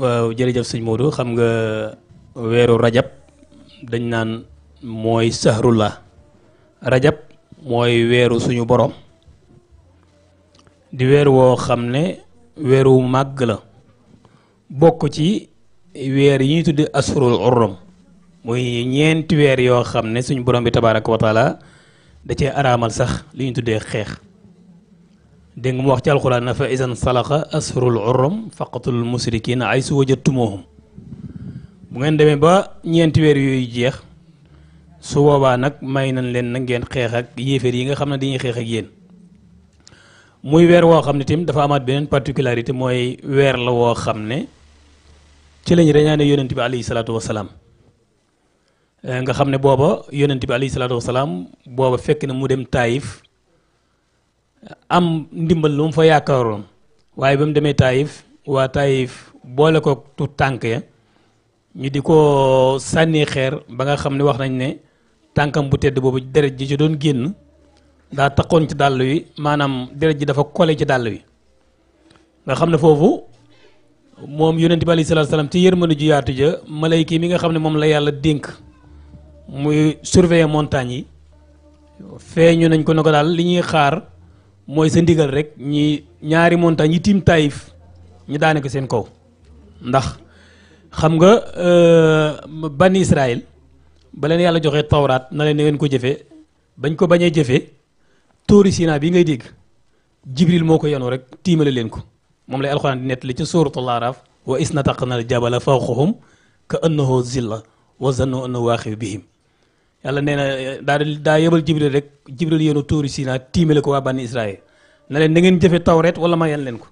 waaw jërëjëf sëñ Modou xam nga weeru rajab dañ naan mooy sahrullah rajab mooy weeru suñu borom di weer woo xam ne weeru màgg la bokk ci weer yi ñuy tudde asrul urrum muy ñeenti weer yoo xam ne suñu borom bi tabaaraka wa taala da cee araamal sax li ñu tuddee xeex dégg nga mu wax ci alxuraan na fa isan salaxa asrul urrum faqatul musrikiina ay su wajatumuhum bu ngeen demee ba ñeenti weer yooyu jeex su boobaa nag may nañ leen na ngeen xeex ak yéeféer yi nga xam ne dañuy xeex ak yéen muy weer woo xam ne tim dafa amaat beneen particularité mooy weer la woo xam ne ci lañ reñaane yonent bi alayhi salaatu wasalaam nga xam ne booba yonent bi alayhi salaatu wasalaam booba fekk na mu dem Taayif am ndimbal lu mu fa yaakaaroon waaye ba mu demee Taayif waa Taayif boole ko tu tànk ya ñu di ko sànni xeer ba nga xam ne wax nañ ne tànkam bu tedd boobu deret ji ci doon génn daa taqoon ci dàll wi maanaam deret ji dafa kole ci dàll wi nga xam ne foofu moom yonent bi alayhi salaatu wasalaam ci yërmande ju yaatu ja malayka mi nga xam ne moom la yàlla dénk muy surveiller montagne yi feeñu nañ ko ne ko daal li ñuy xaar mooy sa ndigal rek ñi ñaari montagne yi tiim Taayif ñu daane ko seen kaw ndax xam nga bani Israël ba leen yàlla joxee tawraat na leen ngeen ko jëfee bañ ko bañee jëfee tóori Sina bi ngay dégg Jibril moo ko yenu rek tiimale leen ko moom lay alxuraan di nettali ci suuratul Araaf wa is nataqna al jabala fawqahum ka annahu zilla wa zannu annahu waaqi'un bihim yàlla nee na daa yebal Jibril rek Jibril yenu tóori Sina tiimale ko waa bani Israël na leen na ngeen jëfe tawreet wala ma yan leen ko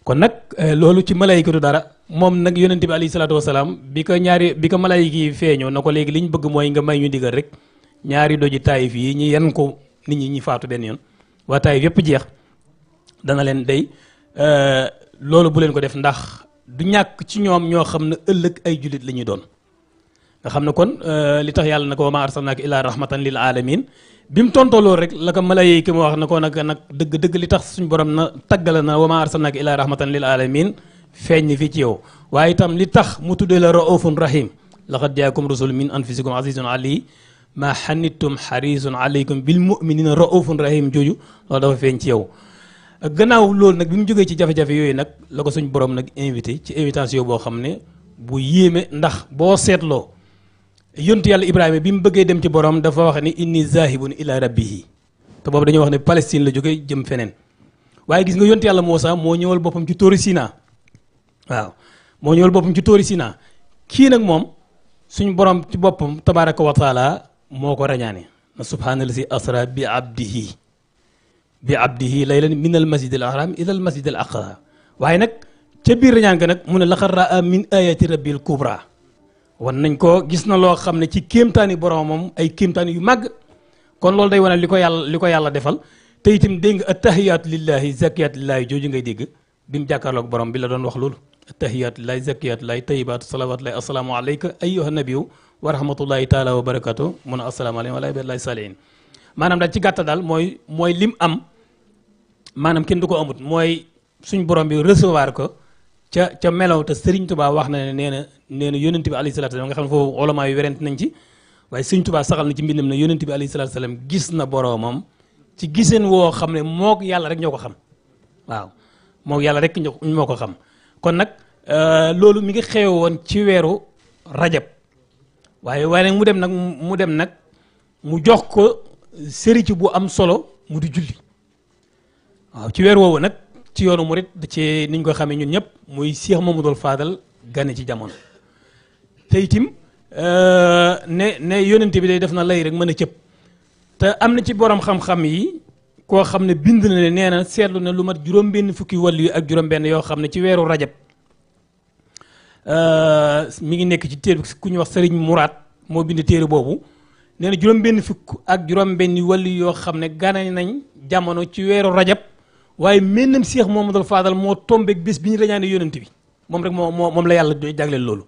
kon nag loolu ci malaayika du dara moom nag yonente bi alayhi salaatu wasalaam bi ko malaayika yi feeñoo na ko léegi li ñu bëgg mooy nga may ñu digal rek ñaari doji Taayif yi ñu yan ko nit ñi ñi faatu benn yoon waa Taayif yëpp jeex dana leen day loolu bu leen ko def ndax du ñàkk ci ñoom ñoo xam ne ëllëg ay jullit la ñuy doon nga xam ne kon li tax yàlla na ko wa maa arsalnaaka illaa rahmatan lil alamin bi mu tontoo loolu rek la ko malaayika ma wax na ko nag dëgg li tax suñu borom na taggala na wa maa arsalnaaka illaa rahmatan lil alamin feeñ ni fii ci yow waaye itam li tax mu tuddee la raufun rahim laqad jaakum rasul min anfusikum azizun alayhi ma xanittum xarisun alaykum bil muminina raufun rahim jooju loolu dafa feeñ ci yow gannaaw loolu nag bi mu jógee ci jafe-jafe yooyu nag la ko suñ borom nag invité ci invitation boo xam ne bu yéeme ndax boo seetloo yontu yàlla Ibrahima bi mu bëggee dem ci borom dafa wax ni inni zahibun ila rabbihi te boobu dañoo wax ne Palestine la jógee jëm feneen waaye gis nga yontu yàlla Muusa moo ñëwal boppam ci tóori Sina waaw moo ñëwal boppam ci tóori Sina kii nag moom suñ borom ci boppam tabaraka wa taala moo ko rañaane na subhaanallazi asra bi abdihi laylan min al masjid al haram ila al masjid al aqsa waaye nag ca biir rañaan ga nag mu ne laqad raa min ayati rabbil kubra wan nañ ko gis na loo xam ne ci kéemtaani boromam ay kéemtaani yu màgg kon loolu day wane li ko yàlla defal te itam dégg nga attahiyaatu lillahi zakiyaatu lillahi jooju ngay dégg bi mu jàkkaarloog borom bi la doon wax loolu attahiyaatu lillahi zakiyaatu lillahi tayibaatu salawaatu lillahi assalaamu alayka ayyuha nabiyu wa rahmatullahi taala wa barakatu mun a assalaamu alaykum wa ala ibadillahi salihin maanaam daal ci gàttal daal mooy lim am maanaam kenn du ko amut mooy suñ borom bi recevoir ko ca melaw te Sëriñ Tuubaa wax na ne nee na yonent bi alayhi salaatu salaam nga xam ne foofu ulama yu werante nañ ci waaye Sëriñ Tuubaa saxal na ci mbindam ne yonent bi alayhi salaatu salaam gis na boromam ci giseen woo xam ne moog yàlla rek ñoo ko xam waaw moog yàlla rek moo ko xam kon nag loolu mi ngi xew woon ci weeru rajab waaye nag mu dem nag mu jox ko sëriñ bu am solo mu di julli waaw ci weer woowu nag ci yoonu murit ci niñ ko xamee ñun ñëpp muy Cheikh Mamadou Fadal gane ci jamono te itim ne yonent bi day def na lay rek mën a cëpp te am na ci borom xam-xam yi koo xam ne bind na ne nee na seetlu na lu mat juróom-benn fukki wàllu ak juróom-benn yoo xam ne ci weeru rajab mi ngi nekk ci téere ku ñuy wax Serigne Mourad moo bind téere boobu nee na juróom-benn fukk ak juróom-benn wàllu yoo xam ne gane nañ jamono ci weeru rajab waaye mennam Cheikh Mamadou Fadal moo tombeek bés bi ñu rañaane yonent bi moom rek moom la yàlla jagleel loolu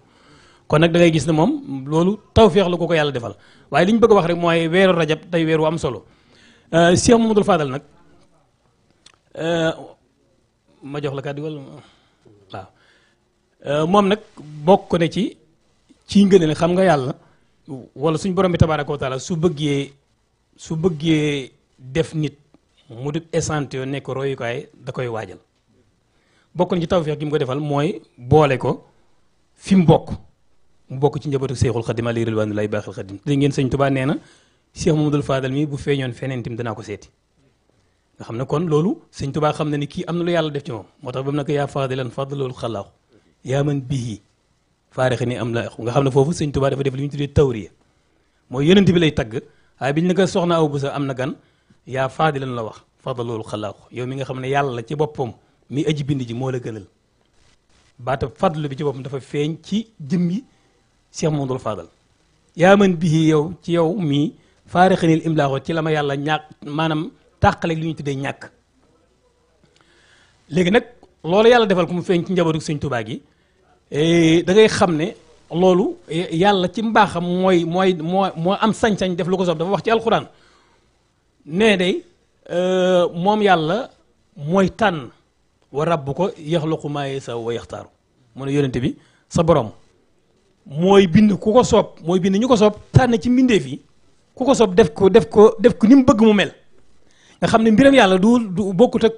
kon nag da ngay gis ne moom loolu tawfeex la ko yàlla defal waaye li ñu bëgg a wax rek mooy weeru rajab tey weeru am solo Cheikh Mamadou Fadal nag ma jox la kàddu wala waaw moom nag bokk na ci ngëneel xam nga yàlla wala suñ borom bi tabaaraka wa taala su bëggee def nit mu di échantillon nekk royukaay da koy waajal bokk na ci tawfeex gi mu ko defal mooy boole ko fi mu bokk ci njabootu Seexul Xadim alayhi ridwaanu laahi baaxil Xadim dégg ngeen sëñ Tuubaa nee na Cheikh Mamadou Fadal mi bu feeñoon feneen tim danaa ko seeti nga xam ne kon loolu sëñ Tuubaa xam na ni kii am na lu yàlla def ci moom moo tax ba mu ne ko yaa faadilan fadlul xalaaxu yaa man bihi faarixi ni am la nga xam ne foofu sëñ Tuubaa dafa def li ñu tuddee tawriya mooy yonent bi lay tagg waaye biñ ne ko soxna aw bu sa am na gan yaa faadilan la wax fadlul xalaaxu yow mi nga xam ne yàlla ci boppam mi aji bind ji moo la gënal baata fadlu bi ci boppam dafa feeñ ci jëmmi Cheikh Mamadou Fadal yaa man bihi yow ci yow mii faarixinil imlaaxoo ci la ma yàlla ñàkk maanaam tàqaleeg li ñu tuddee ñàkk léegi nag loolu yàlla defal ko mu feeñ ci njabootu sëñ Tuubaa gi da ngay xam ne loolu yàlla ci mbaaxam moo am sañ-sañ def lu ko soob dafa wax ci alxuraan nee day moom yàlla mooy tànn wa rabbuka yaxluqu maa yasaa wa yaxtaaru mu ne yonente bi sa borom mooy bind ku ko soob mooy bind ñu ko soob tànn ci mbindeef yi ku ko soob def ko ni mu bëgg mu mel nga xam ne mbiram yàlla du bokkut ak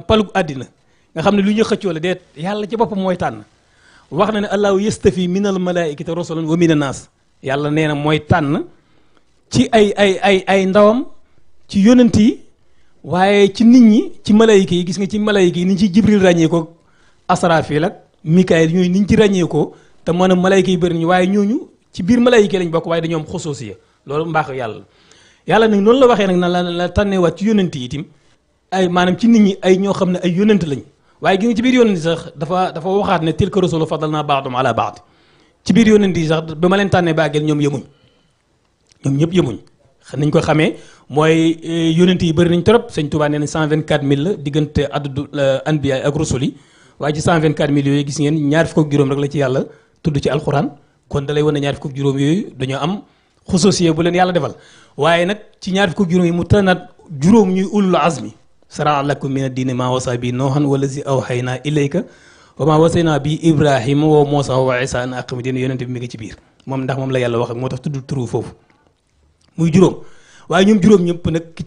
palug àddina nga xam ne lu ñu xëccoo la deet yàlla ci boppam mooy tànn wax na ne allahu yastafi minal malaikati rusulan wa minan naas yàlla nee na mooy tànn ci ay ndawam ci yonent yi waaye ci nit ñi ci malayka yi gis nga ci malayka yi ni ñu ci jibril ràññee ko asrafil ak mikaayil ñooyu ni ñu ci ràññee ko te mën a malayka yi bëri ñu waaye ñooñu ci biir malayka yi lañ bokk waaye dañoo am xusuusiya loolu mbaax yàlla nag noonu la waxee nag na la tànneewaat ci yonent yi itam ay maanaam ci nit ñi ay ñoo xam ne ay yonent lañ waaye gi nga ci biir yonent yi sax dafa waxaat ne tilka rusulu faddalnaa ba'dahum ala ba'd ci biir yonent yi sax ba ma leen tànnee baageel ñoom ñëpp yemuñ nañ ko xamee mooy yonent yi bëri nañ trop sëñ Tuubaa nee na 124000 la diggante addu anbiya ak rusul yi waaye ci 124000 yooyu gis ngeen ñaar fukk ak juróom rek la ci yàlla tudd ci alxuraan kon da lay wan ne ñaar fukk ak juróom yooyu dañoo am xususiye bu leen yàlla defal waaye nag ci ñaar fukk ak juróom yi mu tànnaat juróom ñuy ulul azmi sara lakum min ad-diini maa wasa bi noohan wallazi awhaynaa ilayka wa maa wasaynaa bi ibrahima wa muusaa wa iisaa an aqimu diina yonente bi mi ngi ci biir moom ndax moom la yàlla wax ak moo tax tudd turu foofu muy juróom waaye ñoom juróom ñëpp nag ki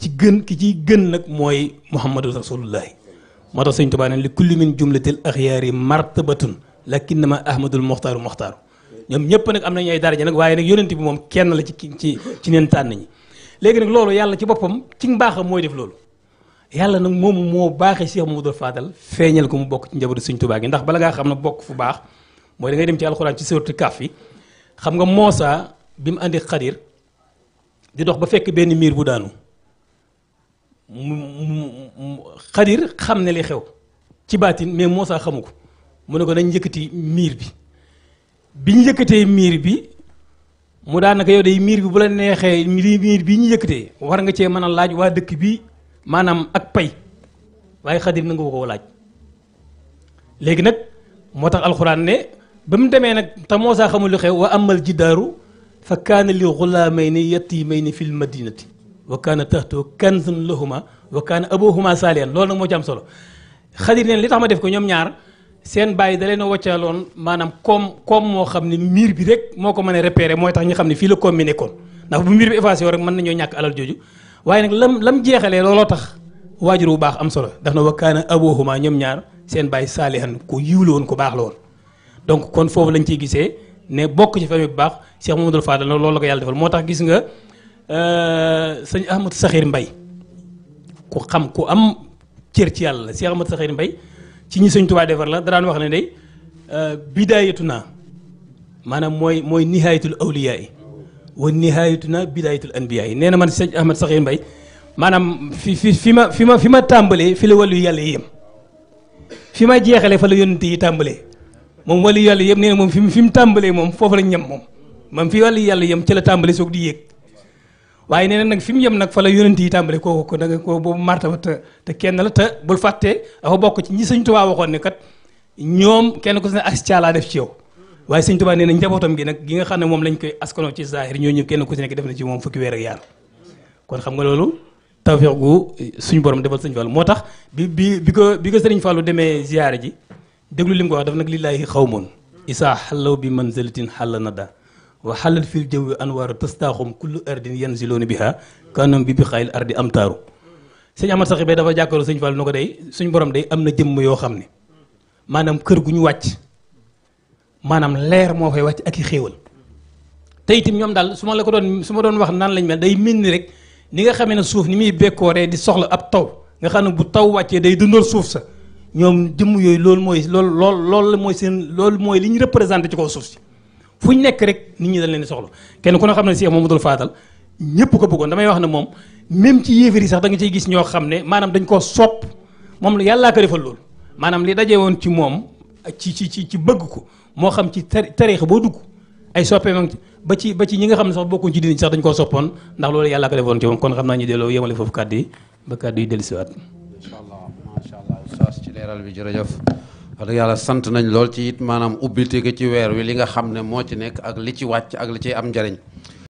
ci gën nag mooy muhammadu rasulullahi moo tax sëñ Tuubaa ne li kulli min jumlatil axyaari martabatun lakinnama ahmadul muxtaaru muxtaaru ñoom ñëpp nag am nañu ay daraja nag waaye nag yonent bi moom kenn la ci neen tànn ñi léegi nag loolu yàlla ci boppam ci mbaaxam mooy def loolu yàlla nag moom moo baaxee Cheikh Mamadou Fadal feeñal ko mu bokk ci njabootu sëñ Tuubaa gi ndax bala ngaa xam ne bokk fu baax mooy da ngay dem ci alxuraan ci suuratu Kahf yi xam nga Moosa bi mu andi Xadir di dox ba fekk benn miir bu daanu Xadir xam ne li xew ci baatin mais Moosa xamu ko mu ne ko nañ njëkkati miir bi ñu yëkkatee miir bi mu daanaka yow day miir bi bu la neexee miir bi ñu yëkkatee war nga cee mën a laaj waa dëkk bi maanaam ak pay waaye Xadir na nga ko laaj léegi nag moo tax alxuraan ne ba mu demee nag te Moosa xamul lu xew wa amal jidaaru fa kaana li xulaamayni yatiimayni fil madinati wa kaana tahtahu kanzun lahuma wa kaana abuhuma saalihan loolu nag moo ci am solo Xadir neen li tax ma def ko ñoom ñaar seen bàyyi da leen a wàccaloon maanaam koom moo xam ne miir bi rek moo ko mën a repérer mooy tax ñu xam ne fii la koom mi nekkoon ndax bu miir bi effacé rek mën nañoo ñàkk alal jooju waaye nag lam jeexalee looloo tax waajur bu baax am solo daf na wa kaana abuhuma ñoom ñaar seen bàyyi saalihan ku yiw la woon ku baax la woon donc kon foofu lañ ciy gisee ne bokk ci famille bu baax Cheikh Mamadou Fadal loolu la ko yàlla defal moo tax gis nga sëñ Ahmadou Sakhir Mbaye ku xam ku am cër ci yàlla la Cheikh Ahmadou Sakhir Mbaye ci ñi sëñ Tuubaa defar la daan wax ne day bidaayatuna maanaam mooy nihaayatul awliyaa yi wa nihaayatuna bidaayatul anbiyaa yi nee na man sëñ Ahmadou Sakhir Mbaye maanaam fi ma tàmbalee fi la wàllu yàlla yem fi ma jeexalee fa la yonent yi tàmbalee moom wàllu yàlla yem nee na moom fi mu tàmbalee moom foofu lañ ñem moom fi wàllu yàlla yem ci la tàmbalee soog di yéeg waaye nee na nag fi mu yem nag fa la yonent yi tàmbalee ko da nga ko boobu martaba te kenn la te bul fàttee dafa bokk ci ñi sëñ Tuubaa waxoon ne kat ñoom kenn ku si ne as caalaa def ci yow waaye sëñ Tuubaa nee na njabootam gi nag gi nga xam ne moom lañ koy askanoo ci zahir ñooñu kenn ku si nekk def na ci moom fukki weer ak yaar kon xam nga loolu tawfeex gu suñu borom defal sëñ Fallu moo tax bi ko sëriñ Fallu demee ziyaare ji déglu li mu ko wax daf nag lillaahi xawmoon isaa xallaw bi manzalatin xalla nada wa xallal fil jawwi anwaaru tastaaxum kullu ardin yanziloona biha kanam bi xayil ardi am taaru sëñ Amar Saxi Bay dafa jàkkaarloo sëñ Fall nu ko day suñ borom day am na jëmm yoo xam ne maanaam kër gu ñu wàcc maanaam leer moo fay wàcc ak i xéewal te itam ñoom daal su ma doon wax naan lañ mel day mel ni rek ni nga xamee ne suuf ni muy bekkooree di soxla ab taw nga xam ne bu taw wàccee day dundal suuf sa ñoom jëmm yooyu loolu mooy li ñu représenté ci kaw suuf si fu ñu nekk rek nit ñi dañ leen di soxla kenn ku ne xam ne Cheikh Mamadou Fadal ñëpp ko bëggoon damay wax ne moom même ci yéefar yi sax da nga ciy gis ñoo xam ne maanaam dañ koo sopp moom yàllaa ko defal loolu maanaam li dajee woon ci moom ci bëgg ko moo xam ci tariixa boo dugg ay soppeem ba ci ñi nga xam ne sax bokkuñ ci diine sax dañ koo soppoon ndax loolu yàllaa ko defoon ci moom kon xam naa ñu delloo yemale foofu kàddu yi ba kàddu yi dellusiwaat. macha allah oustaz ci leeral bi jërëjëf wax dëgg yàlla sant nañ lool ci it maanaam ubbite ci weer wi li nga xam ne moo ci nekk ak li ci wàcc ak li ciy am njariñ